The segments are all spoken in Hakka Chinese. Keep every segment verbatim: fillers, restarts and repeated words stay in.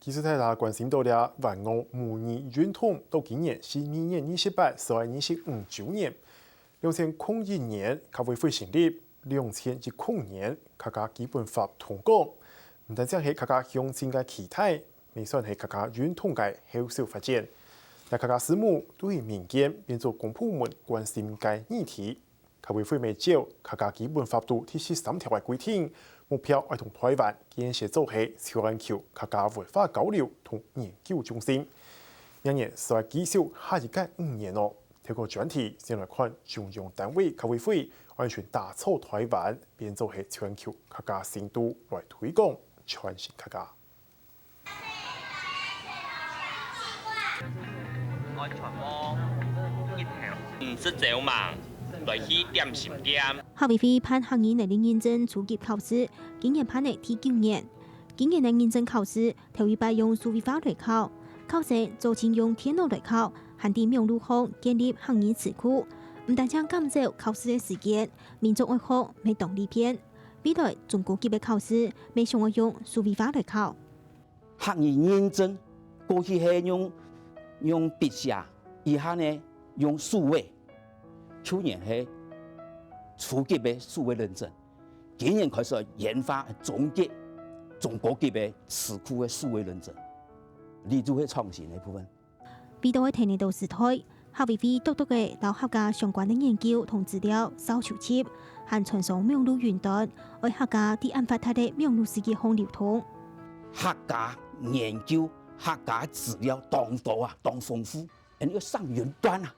其實大家關心到這萬惡母語運動，到今年係二月二十八，所以二十五週年。兩千空一年，客委會成立，兩千一空年，客家基本法通過。毋單淨係客家鄉親个期待，也算係客家運動个後續發展。這客家事務對民間變做公部門關心个議題。 客委會也照客家基本法肚第十三條个規定，目標愛同臺灣建設做係全球客家文化交流同研究中心。明年就愛繼續下一屆五年哦。透過專題，先來看中央單位客委會愛尋打造臺灣，變做係全球客家深度來推廣傳承客家。 安全帽，一條。毋使走盲，來去點心店。客委會辦客語能力認證初級考試，今年辦了第九年。今年个認證考試頭一擺用數位化來考，考生早前用電腦來考，還在網路項建立客語詞庫，毋單淨減少考試个時間，民眾愛學乜當利便。未來中高級个考試，乜想愛用數位化來考。 客語認證，過去係用，用筆寫，以下呢用數位，舊年係初級个數位認證，今年開始研發中級、中高級个詞庫个數位認證，這就係創新个部分。 為著愛跈等到時代，客委會笃笃仔摎客家相關个研究同資料掃收集，還傳送網路雲端，愛客家在恁發達个網路世界項流通。客家研究、客家資料當多啊，當豐富，恁樣上雲端啊，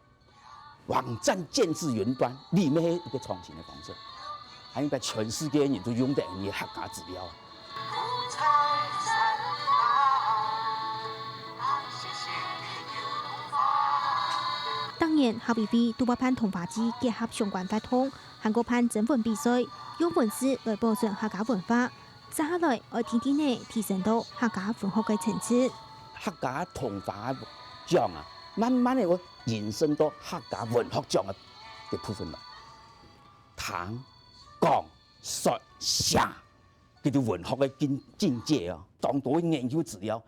網站建置雲端，這乜係一個創新个方式，還應該全世界人都用得你客家資料啊。 當然，客委會都會辦同話劇結合相關活動，還過辦徵文比賽，用文字來保存客家文化。接下來，愛定定仔提升到客家文學个層次。客家童話獎啊，慢慢仔會延伸到客家文學獎个，个部分來。聽、講、說、寫，這就文學个境，境界哦。當多个研究資料，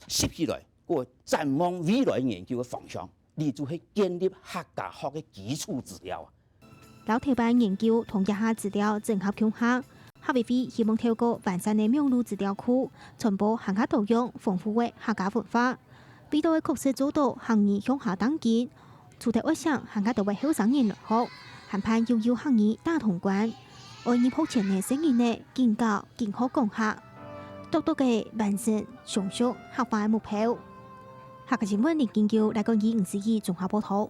集起來，過展望未來研究个方向，這就係建立客家學个基礎資料啊。摎頭擺研究同這下資料整合共下，客委會希望透過完善个網路資料庫，傳播還較多樣豐富个客家文化。為著愛確實做到客語向下釘根， 除忒愛請還較多个後生人來學，還辦幼幼客語打通關，愛入學前个細人仔緊教緊學講客，笃笃仔完成常熟客話个目標。客家新聞林金九來自二零二一綜合報導。